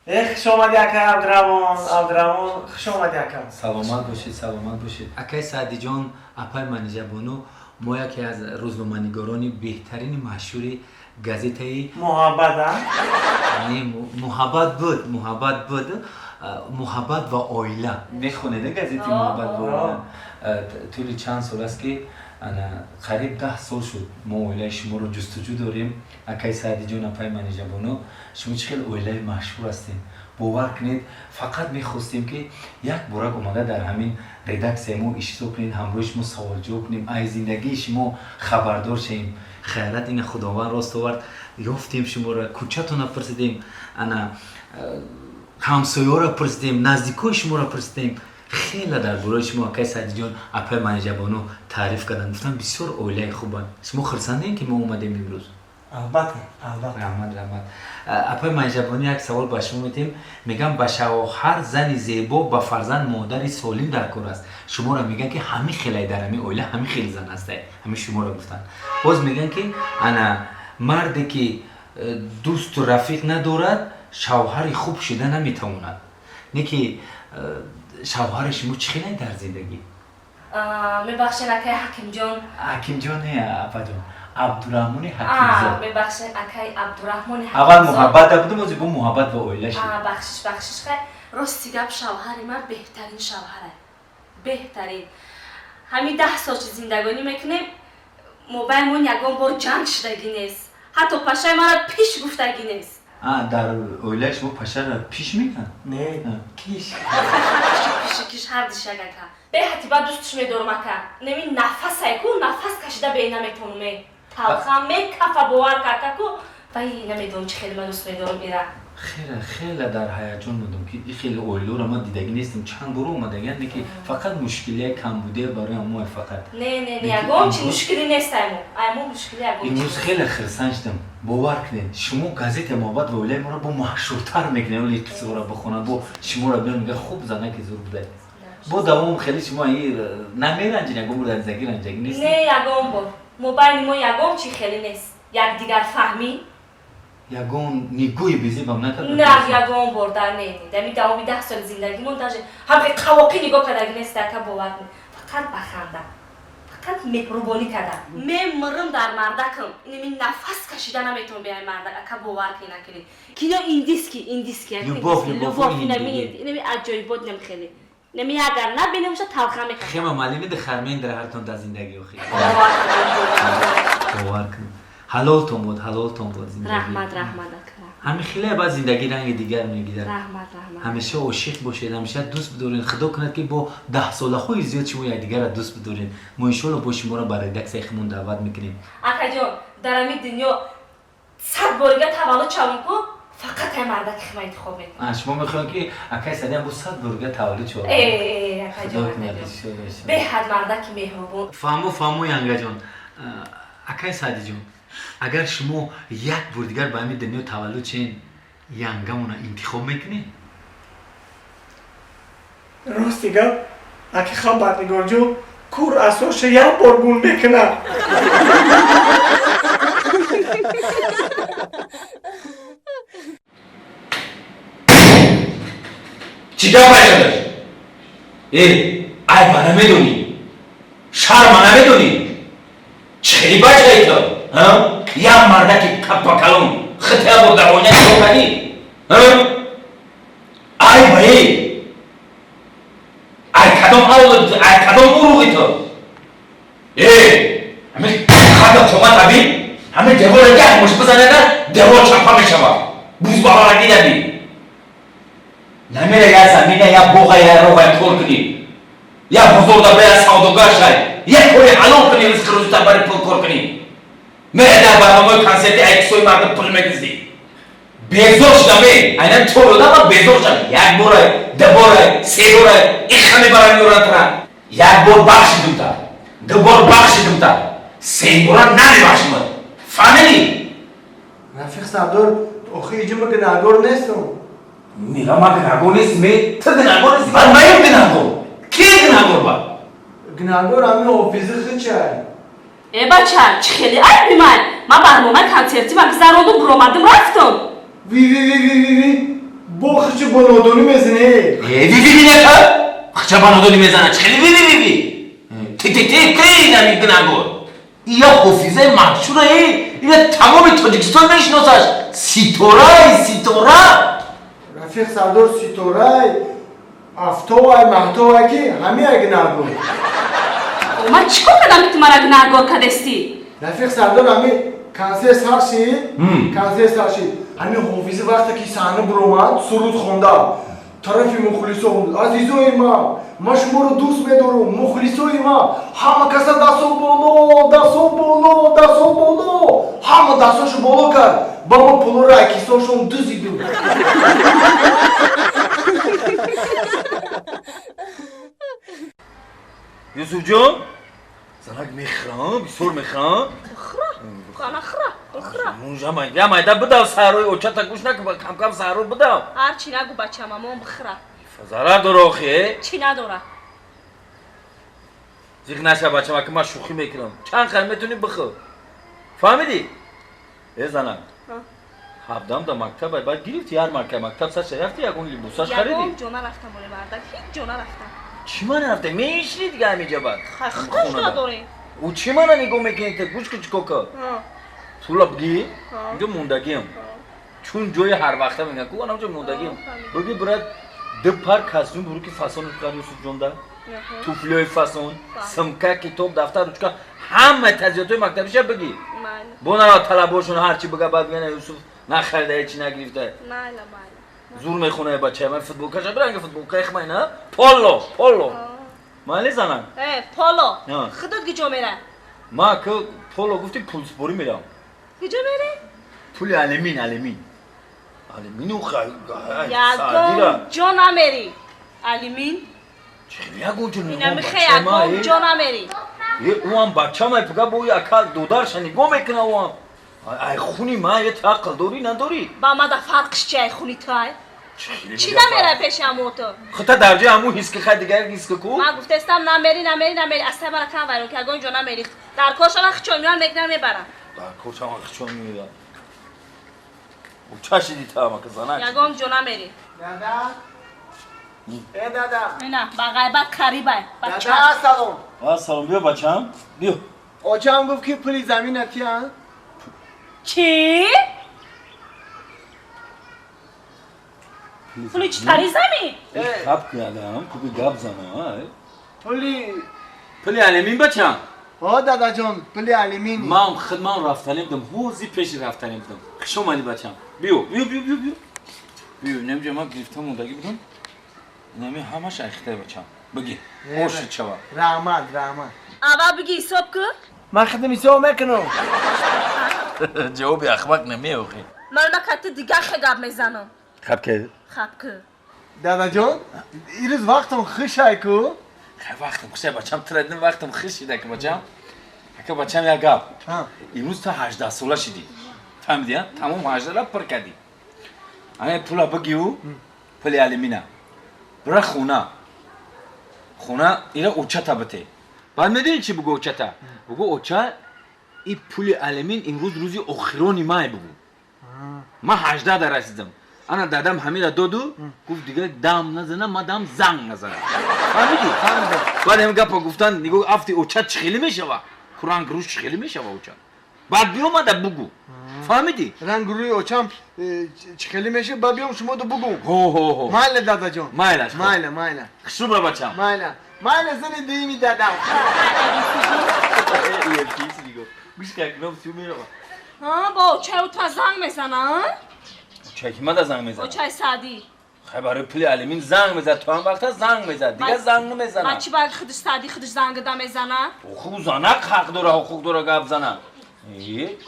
Хуш омадӣ, ака Абдураҳмон. Абдураҳмон, хуш омадӣ, ака. Саломат бошед, саломат бошед, акай Саъдиҷон, апай Манижабону. Мо яке аз рӯзноманигорони беҳтарини машҳури газетаи Муҳаббат, а? Не, Муҳаббат буд, Муҳаббат буд, Муҳаббат ва оила. Мехонед газети Муҳаббат ва оила? Тӯли чанд сол аст, ки ана қариб 10 сол шуд, мо оилаи шуморо ҷустуҷӯ дорем. Акай Саъдиҷон, апай Манижабону, шумо чӣ хел оилаи машҳур ҳастем. Бовар кунед, фақат мехостем, ки як борак омада дар ҳамин редаксияи мо иштирок кунед, ҳамроҳи шумо саволҷавоб кунем, ай зиндагии шумо хабардор шавем. Хайрат, ина Худованд рост овард, ёфтем шуморо. Кӯчатона пурсидем, ана ҳамсоёро пурсидем, наздикои шуморо пурсидем. Хеле дар бораи шумо, акай Саъдиҷон, апай Манижабону, таъриф карданд, гуфтанд, бисёр оилаи хубанд. Шумо хурсандем, ки мо омадем имрӯз? Албатта, албатта. Раҳмат, раҳмат. Апай Манижабону, як савол ба шумо метем. Мегӯям, ба шавҳар зани зебо, ба фарзанд модари солим дар кор аст. Шуморо мегӯянд, ки ҳамин хелай, дар ҳамин оила ҳамин хел зан ҳастай. Ҳамин шуморо гуфтанд. Боз мегӯянд, ки ана марде ки дӯсту рафиқ надорад, шавҳари хуб шуда наметавонад. Не ки шавҳари шумо чӣ хелай дар зиндагӣ? Мебахшед, акай Ҳакимҷон. Ҳакимҷон не, апаҷон, Абдураҳмони Ҳакимзод. Мебахшед, акай Абдураҳмони. Аввал Муҳаббат будум, ози бо Муҳаббат ва оила шуд. Бахшиш, бахшиш. Хай, рости гап, шавҳари ман беҳтарин шавҳара, беҳтарин. Ҳамин 10 сол чи зиндагонӣ мекунем, мобайнмон ягон бор ҷанг шудагӣ нест, ҳатто пашаи мара пиш гуфтагӣ нест. Дар оилаи шумо пашара пиш мекунад? Не, киш. Пиши, киш, ҳар дишак, ака. Беҳати ба дӯстш медорам, ака. Неми нафасай ку, нафас кашида бе наметонуме, талхам мекафа. Бовар ка, ака, ку вай намедонам, чӣ хеле ман дӯст медорам ира. Хеле, хеле дар ҳаяҷон будам, ки и хеле оиларо ман дидагӣ нестам. Чанд бор омадагиам, не ки фақат мушкилия, камбудия барои мо фақат. Не, не, не, ягон чи мушкилӣ нест. Аймо мушкили ягон. Имрӯз хеле хирсанд шудам. Бовар кунед, шумо газета Муҳаббат ва оилаи моро бо машҳуртар мекунед. Оли қиссаро бихонад, бо шуморо биён, мега, хуб занаки зур будай. Бо давом хеле шумо намеранҷед, ягон бор дар зиндагӣ ранҷагӣ нест? Не, ягон бор мобайни мо ягон чи хеле нест, якдигарфаҳмӣ. Ягон нигоҳи безебам накард? На, ягон бор дар не, дами давоми 10 соли зиндагимон даже ҳамхе қавоқӣ нигоҳ кардагӣ нест, ака. Бовар кунед, фақат ба ханда, фақат меҳрубонӣ карда. Мемирим дар мардакам. Инами нафас кашида наметавон беай мардак, ака. Бовар ки накунед, кино индийский, индийский. Любовь, любовь. Инами аҷоибот, нами хеле, нами агар набинемша, талха мекашам. Хема малими дихармен дар ҳартон дар зиндагӣ охи. Бовар кун, ҳалолтон буд, ҳалолтон буд зиндагӣ. Раҳмат, раҳмат, ака. Ҳамин хеле баъд зиндагӣ ранги дигар мегирад. Раҳмат, раҳмат. Ҳамеша ошиқ бошед, ҳамеша дӯст бидоред. Худо кунад, ки бо даҳсолаҳои зиёд шумо якдигарро дӯст бидоред. Мо иншоалло бо шуморо ба редаксияи худмон даъват мекунем. Акаҷон, дар ҳамин дунё 100 борига таваллуд шавам ку, фақат ай мардаки хима интихоб мекунам. Шумо мехоҳед, ки акай Садиам бо 100 борига таваллуд шавад? Э, акаҷон, беҳад мардаки меҳрубон. Фаҳмо, фаҳмо, янгаҷон. Акай Саъдиҷон, агар шумо як бор дигар ба ҳамин дунё таваллуд шен, янгамона интихоб мекунед? Рости гап, аки хабарнигорҷон, кур асоша як бор гум мекунад. Чӣ гап айшадаш? Э, айба намедонӣ, шарма намедонӣ, чӣ хели бачаи ту? Як мардаки каппакалон хитя бо дар оина нигоҳ кардӣ? Айба е, ай кадом авлод, ай кадом уруғи ту? Э, ҳамин қадда қомат аби, ҳамин девора як муш бизанада, девор чапа мешавад. Бузбаҳораги наби намера, як замина, як боға, як роға кор кунӣ, як бозор дар як савдогар шай, як кори ҳалол кунӣ, ризқи рӯзита бари пул кор кунӣ. Мера дар барномаи консерти айкисои мардум пул мегиздӣ. Безор шудам е, айнан чор одам, ман безор шудам. Як борай, ду борай, се борай иха мебарам, меорам тура. Як бор бахшидумта, ду бор бахшидумта, се бора намебахшимад, фаҳмидӣ? Рафиқ Сардор, охи иҷо ма гунаҳгор нестам. Мега, ман гунаҳгор нестм. Е, ту гунаҳгор нести, баъд маем гунаҳгор. Ки гунаҳгор ба? Гунаҳгор ҳамин ҳофизи хичай. Э, бача, чӣ хеле айби ман? Ман барномаи консерти ма гузарондум, буромадим, рафтам. Ви, ви, ви, ви, ви, ви. Бо хичи бо нодонӣ мезанӣ. Э, ви ви ви нака? Хича ба нодонӣ мезана. Чӣ хеле ви ви ви ви? Ти ти ти ти нами гунагор. Ия ҳофизаи маҳшура э. Ина тамоми Тоҷикистон мешиносаш. Ситорай, ситора. Рафиқ Сардор ситорай, афтобай, маҳтобай ки ҳамияй гунаҳгор. Ман чӣ кор кардам ки ту мара гунаҳгор кардестӣ? Рафиқ Сардор ҳами консерт сар шид, консерт сар шид. Ҳами ҳофиза вақте ки саҳна буромад, суруд хонда. Тарафи мухлисо, азизои ман, ман шуморо дӯст медорам, мухлисои ман, ҳама каса дастҳо боло, дастҳо боло, дастҳо боло. Ҳама дастҳошо боло кард. Ба мо пулоро аз кисаҳошон дузиду. Юсуфҷон, занак мехӯрам, бисёр мехӯрам. Хӯра, хона хӯра, хӯра. Мунжа я майда бидав саҳрои очата гӯш накун, кам-кам саҳро бидав. Ҳар чӣ нагу бачам, амон бихӯра. Зарар дора охи? Чӣ надора? Зиқ наша бачам, аки ман шӯхӣ мекунам. Чанд қадр метавонӣ бихӯр. Фаҳмидӣ? Э занак. Ҳабдам да мактаб баъд гирифти ҳар марка мактаб сарша рафти ягон либосаш харидӣ? Ягон ҷо нарафтам оле мардак, ҳеҷ ҷо нарафтам. Чӣ мана рафта? Мешинӣ дига ҳамиҷа баъд? Худаш надорем. Ӯ чӣ мана нигоҳ мекунӣ ту? Гӯш ки чӣ кор кар? Пула бигӣ, инҷо мондагиам. Чун ҷои ҳар вақта мегӯянд, ку анамҷо мондагиам. Бигӣ брат, ду пар костюм буру ки фасон кар Юсуфҷонда. Туфлиҳои фасон, симка, китоб, дафтар, ручка, ҳамаи тазиётҳои мактабиша бигӣ. Бо нара талабошон ҳар чӣ бига баъд бигӯянд Юсуф нахарида, ҳеҷ чӣ нагирифта. Зур мехонае бачае, ман футболкаша биранги футболкаи хмай на? Поло, поло. Майли занак? Э, поло. Худот куҷо мера? Ма ки поло гуфти пулспорӣ мерам. Куҷо мерӣ? Пули алюмин, алюмин. Алюмину хай, ягон ҷо намерӣ. Алюмин? Чӣ ягон ҷо Ина михе ягон ҷо намерӣ. Е, ӯам бача май пуга бо ака додарша нигоҳ мекуна ӯам. Ай хуни ма е ту ақл дорӣ надорӣ? Ба ма да фарқш чи ай хуни ту ай? Чӣ намерай пеши ҳамо ту? Хута дар ҷои ҳамун ҳиски хай дигар ҳиски ку? Ман гуфтаистам намерӣ, намерӣ, намерӣ. Аз сай мара кам вайрон ки ягон ҷо намерӣ. Дар кор шава хичон меоян мегиран мебарам. Дар кор шава хичон меоян. Ӯ чашиди та ҳамака занак? Ягон ҷо намерӣ. Дада? Э дада. Ина ба ғайбат қарибай. Дада ассалом. Ассалом, биё бачам, биё. Очам гуфт ки пули замина тиян. Чӣ? Пули чӣ тари замин? Хаб кардам, куби гап зана. Пули алюмин бачам. Ҳо дадаҷон, пули алюмин. Ман худ ман рафтанӣ будам, ҳози пеши рафтанӣ будам. Хуш омадӣ бачам. Биё, биё, биё, биё, биё. Биё, намҷа ман гирифта мондагӣ будам. Инами ҳамаш айхтай бачам. Бигӣ, оши чава. Раҳмат, раҳмат. Аввал бигӣ ҳисоб кун. Ман худам ҳисоб мекунам. Ҷавоби ахмақ намеохӣ. Ман ма кати дигар хе гап мезанам. Хаб ки? Хаб ки. Дадаҷон, ирӯз вақтам хушай ку? Хай вақтам хушай бачам, тура дидам вақтам хуш шида ки бачам. Ака бачам як гап. Имрӯз ту 18 сола шидӣ. Фаҳмидӣ, а? Тамом 18 пур кардӣ. Ана пула бигию, пули алюмина. Бира хона. Хона ира очата бите. Баъд медонӣ чӣ бугӯ очата? Бугӯ оча и пули алюмин имрӯз рӯзи охирони май бугӯ. Ман 18 да расидам. Ана дадам ҳамира доду, гуфт дигар дам назанам, ман дам занг назанам. Фаҳмидӣ? Фаҳмидам. Баъд ҳам гапа гуфтан, нигоҳ афти оча чӣ хеле мешава? Ку ранг рӯш чӣ хеле мешава оча? Баъд биёмада бугӯ. Фаҳмидӣ? Ранг рӯи очам чӣ хеле мешава, баъд биём шумо ду бугӯ. Ҳо, ҳо, ҳо. Майла дадаҷон. Майлаш. Майла, майла. Хушрӯ бра бачам. Майла. Майла зани дуюми дадам. Гӯш кар, гуноҳ сю мерава. Ҳа, бо очаи ӯ та занг мезана, а? Очаи ки мада занг мезана? Очаи Саъдӣ. Хай барои пули алюмин занг мезад, то ҳам вақта занг мезад, дигар занг намезана. Ма чӣ ба худаш Саъдӣ худаш зангда мезана? Охи ӯ занак ҳақ дора, ҳуқуқ дора гап зана.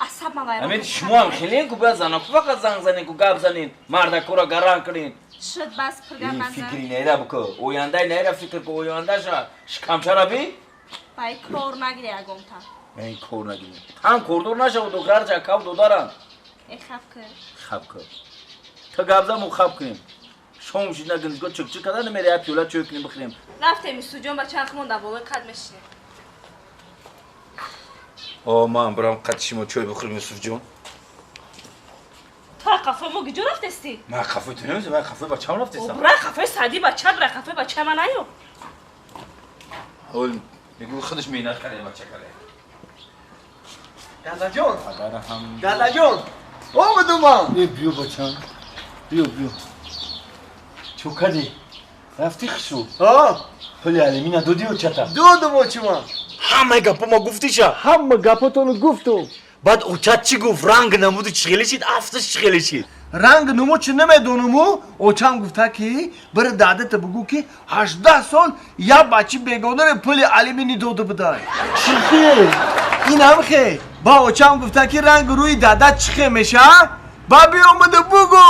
Асаб ма вайрон. Ҳамин шумо ҳам хеле ку бояд занаку фақат занг занен ку гап занен, мардакура гаранг кунен. Шуд бас пургап назан. Фикри нера буку, ояндаи нера фикр ку, ояндаша шикамчара би? Ба ин кор нагире ягонта. Ин кор нагире. Ҳам кордор нашавад, охирарча кав додаранд. Э хаб кун. Хаб кун. Ту гап зан, мо хаб кунем. Шом шид нагинзго чик-чик карда намере, як пиёла чой кунем бихӯрем. Рафтем Юсуфҷон, ба чарх монда болои қад мешинем. О, ман бирам қад шумо чой бихӯрем Юсуфҷон. То қафои мо гиҷо рафтести? Ман қафои ту намезанам, ман қафои бачаам рафтестам. Бра қафои сади бача, бра қафои бача ман наё. Ҳол мегӯ худаш меҳнат карда бача карда. Дадаҷон. Дадаҷон. Омадум ман. Э биё бачам. Биё биё. Чо кардӣ? Рафтӣ хишу? Ҳа. Пули алимина додӣ очата? Додум очима. Ҳамаи гапо ма гуфтиша? Ҳама гапотону гуфтум. Баъд очат чӣ гуфт? Ранг намуду чӣ хеле шид? Афташ чӣ хеле шид? Ранг нуму чӣ намедонуму? Очам гуфта ки бира дадата бугӯ ки 18 сол як бачи бегонаре пули алимини дода будай. Чӣ хел? Инам хе. Ба очам гуфта ки ранг рӯи дада чӣ хе меша? Ба биомада бугӯ.